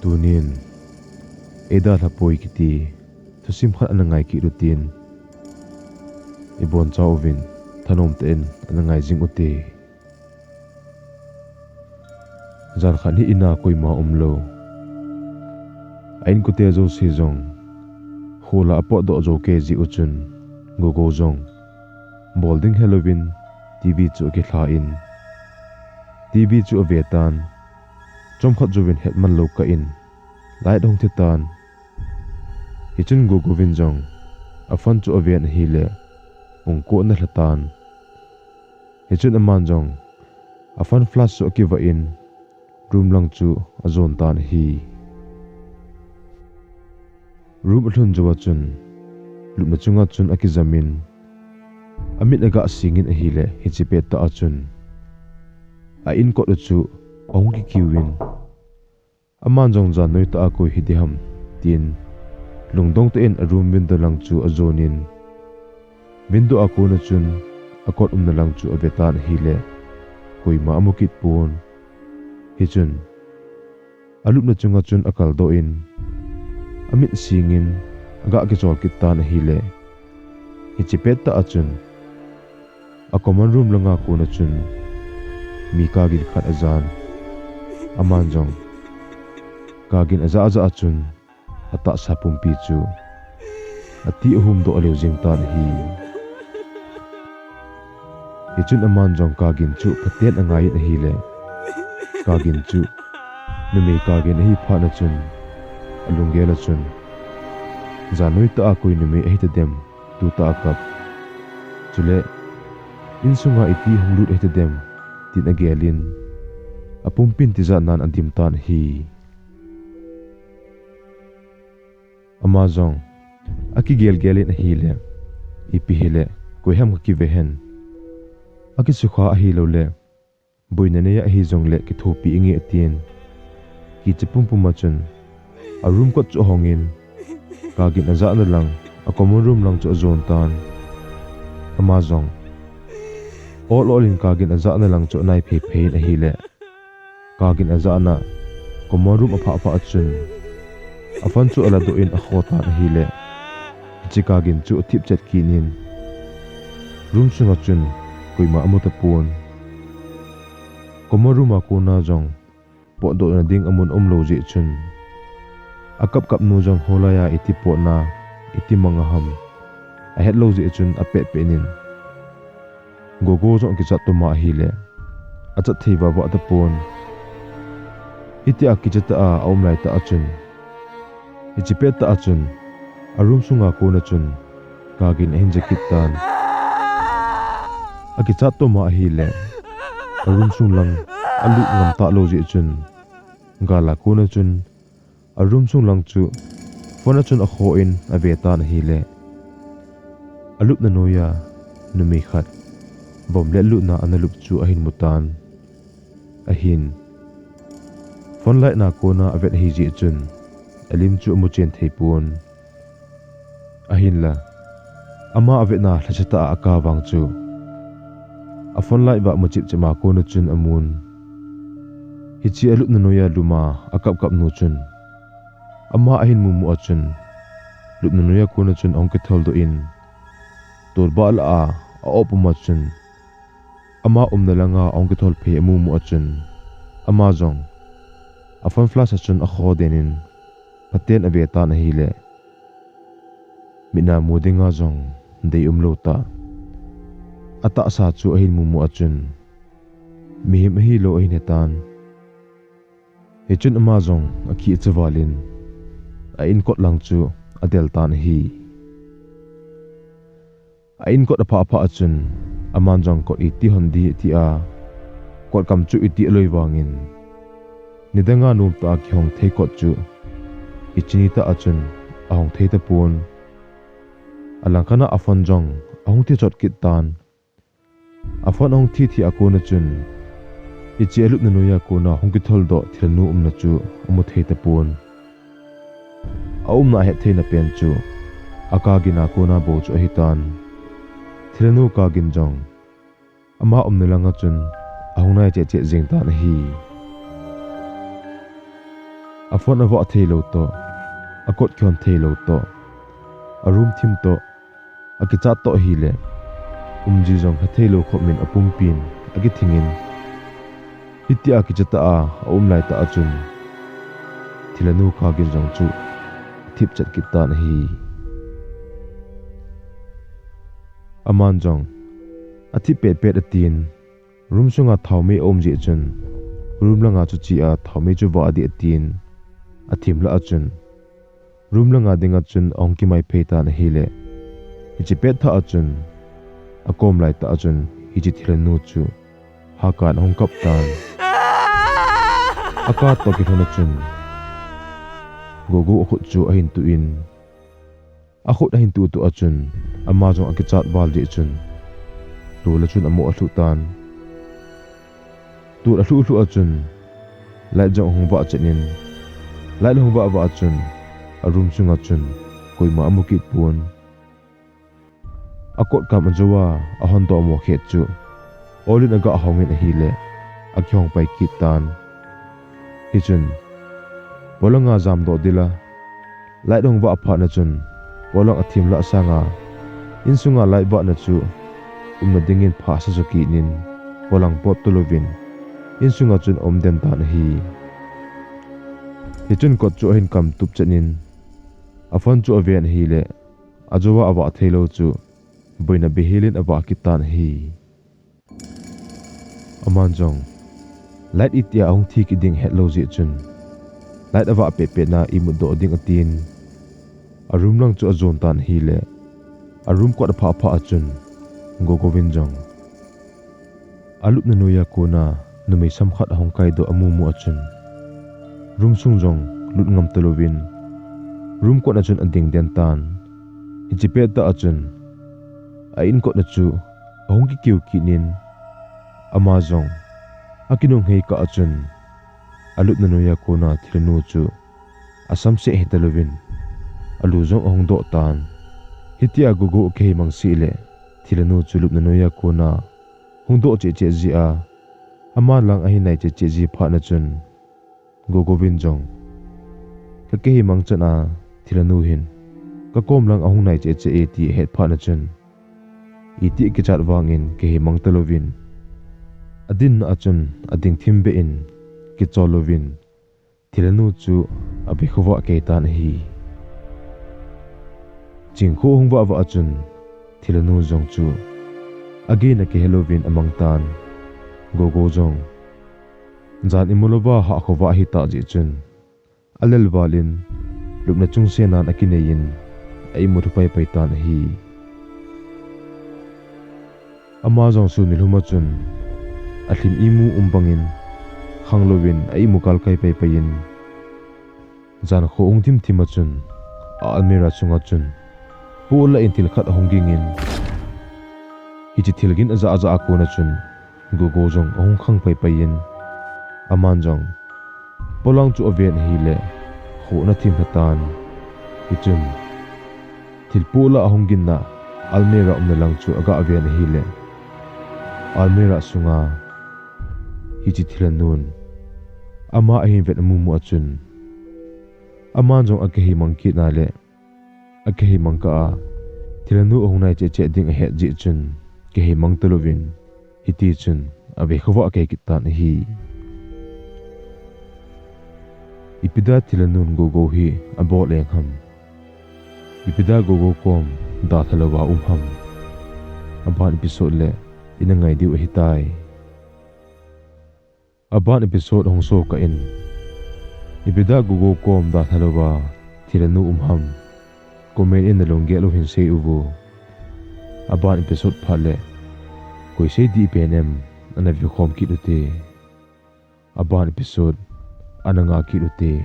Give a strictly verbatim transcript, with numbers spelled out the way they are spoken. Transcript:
Tunin, eidalhapoi kiti thusim khat ana ngai kit utin, iboncha uvin thanom tah in ana ngai jing ute. Jan khat hi ina koima umlou, a inkote jouse jong khol a apotdoh jou kei jeh uchun, Gogo jong bol ding helouvin TV chu akilha in, TV chu avetan, chomkhat jouvin hetman lou kah in light ahung thitan. Hichun Gogo vin jong aphone chu aven ahile, pung ko ana lhatan. Hichun aman jong aphone flash chu akivah in, room lang chu ajon tan ahi. Room alhun jouva chun, lupna chunga chun akijamin, amit aga singin ahile, hiche pettah a chun a inkot u chu ahung kikiuvin, aman jong jan noitah a koi hidiham tin, lungdong tah in a room window lang chu ajonin, window a kona chun akot umna lang chu avetan ahile, koima amu kit pon. Hichun alupna chunga chun akaldoh in, amit singin aga kichol kit tan ahile, hiche pettah a chun a common room langa kona chun mi kagin khat ajan. Aman jong kagin ajah ajah a chun atahsa pumpi chu ati ahumdoh leu jeng tan ahi. Hichun aman jong kagin chu phaten angaiyin ahile, kagin chu numei kagin ahi phatna chun, alunggel a chun, jan noitah a koi numei ahitadem, tutah a kap, chule insunga iti hung lut ahitadem, tin agelin, apumpin tijatnan adim tan ahi. Ama jong akigelgel in ahile, ipi hile, koiham kakive hen, akisukha ahiloule, boina neiya ahijongle kithopi inge atin, kicha pumpum a chun a room kot chu ahongin, kagin ajahna lang, a common room lang chu ajon tan. Ama jong ol ol in kagin ajahna lang chu anai phei phei in ahile, kagin ajahna common room aphah phah a chun a phone chu aladoh in akho tan ahile, hiche kagin chu athip chet kit in, room sunga chun koima amu tapon. Common room a kona jong potdohna ding amun aumlou jeh chun, akap kap nu jong holai a iti potna, iti manga ham ahetlou jeh chun apet pet in, Gogo jong akichat toma ahile, achat thei vah vah tapon. Hitia kicha tah a aum laitah a chun, hiche pettah a chun a room sunga kona chun kagin ahin ja kit tan. Akichat toma ahile, a room sung lang alut ngam talou jeh chun, gal a kona chun a room sung lang chu phone a chun akho in ave tan ahile, alupna noiya numei khat vom le lutna analup chu ahin mu tan. Ahin, phone light na kona avet ahijeh chun alim chu amu chen thei pon. Ahinla, ama avetna lhacha tah a akah vang chu a phone light vah mu chip chip a kona chun amun. Hiche alupna noiya lum a akap kap nu chun, ama ahin mumu a chun, lupna noiya kona chun ahung kitholdoh in, tolbah lah a a-op pum a chun, ama umna langa ahung kithol phei amumu a chun, ama jong a phone flash a chun akho den in, phaten ave tan ahile, mit a mu dinga jong dei umlou tah, atahsa chu ahin mumu a chun, mihem ahilou ahin hetan. Hichun ama jong akihcha val in, a inkot lang chu adel tan ahi. A inkot aphah phah a chun, aman jong kot iti hon ding tia, kot kam chu iti aloi vangin, nidanga nomtah a kihong thei kot chu hiche nitah a chun ahong thei tapon. Alangkhat a a phone jong ahung thi chot kit tan. A phone ahung thi thi a kona chun, hiche alupna noiya kona hung kitholdoh thilnu umna chu amu thei tapon. Aumna ahet theina pen chu akagin a kona bou chu ahitan. Thilnu kagin jong ama umna langa chun ahung nai cheh cheh jeng tan ahi. A phone avah theilou toh, akot kihon theilou toh, a room thim toh, akichat toh ahile, umji jong hethei lou khop min apumpin akithingin, hitia kicha tah a aum lai tah a chun, thilhanu Kagin jong chu athip chet kit tan ahi. Aman jong, athip petpet atin, room sunga thaomei aum jeh chun, room langa chu che a thaomei chu vah ding atin, athim lah a chun, room langa dinga chun ahung kimai phei tan ahile, hiche pet thah a chun, akom lai tah a chun, hiche thilhanu chu hakan ahung kap tan. Akap toh kilhon a chun, Gogo akhut chu ahin tuh in, akhut ahin tuh tuh a chun, ama jong akichat val jeh chun, tol a chun amo alhuh tan. Tol alhuh lhuh a chun, light jong ahung vah chet in, light ahung vah vah a chun, a room sunga chun koima amu kit pon. Akot kam ajou a, ahon doh mo khet chu, ol in aga hong in ahile, akihong pai kit tan. Hichun, polanga jamdoh ding la, light ahung vah phat na chun, polang athim lah sanga, insunga light vahna chu umna dingin phasah jo kit in, polang pot talouvin, insunga chun aum den tan ahi. Hichun kot chu ahin kam tup chet in, a phone chu aven ahile, ajou a avah theilou chu, boina beihel in avah kit tan ahi. Aman jong, light itia ahung thi kit ding ahet lou jeh chun, light avah petpet na imut doh ding atin, a room lang chu ajon tan ahile, a room kot aphah phah a chun, Gogo vin jong, alupna noiya kona numei sam khat ahung kaidoh amu mu a chun, room sung jong lut ngam talouvin, room kot na chun ading den tan. Hiche pet tah a chun, a in kot na chu ahung kikiu kit in, ama jong akinung hei kah a chun, alupna noiya kona thilhanu chu asam seh hita louvin, alu jong ahung doh tan. Hitia Gogo akihei mang seh le, thilhanu chu lupna noiya kona hung doh cheh cheh jeh a, ama lang ahin nai cheh cheh ji phat na chun, Gogo vin jong, kakihei mang chan a, thilhanu hin kakom lang ahung nai cheh cheh e ti ahet phat na chun, iti kichat vangin kihei mang talouvin, adin na a chun ading thim beh in, kichol louvin, thilhanu chu avekhovah kei tan ahi. Chingkho ahung vah vah a chun, thilhanu jong chu agei na kihe louvin amang tan. Gogo jong, jan imu louva hahkhovah ahitah jeh chun, alel val in, lupna chungsenan akinei in, a imut pai pai tan ahi. Ama jong sun nilhum a chun, alhim imu um bangin, khanglouvin a imu kal kai pai pai in, jankho hung thim thim a chun, a almirah sunga chun, poh lah in thil khat ahung ging in, hiche thil gin ajah ajah a kon a chun, Gogo jong ahung khang pai pai in, aman jong, polang chu aven ahile, khoh na thim lha tan. Hichun, thil poh lah ahung gin na, almirah umna lang chu aga ven ahile, almirah sunga, hiche thilhanun, ama ahin vet amu mu a chun, aman jong akihei mang kit na le, akihei mang kah a, thilhanu ahung nai cheh cheh ding ahet jeh chun, kihei mang talouvin, hiti chun, avekhovah kei kit tan ahi. Ipi dia thilhanun Gogo hi abol eng ham? Ipi dia Gogo kom dalha louva um ham? Aban episode le ina ngai diu ahitai. Aban episode hung so kah in, ipi dia Gogo kom dalha louva thilhanu um ham? Comment in nalunggel u hin sei uvo. Aban episode phat le, koi sei dih pen em, ana vekhom kit ute. Aban episode ana nga kit ute.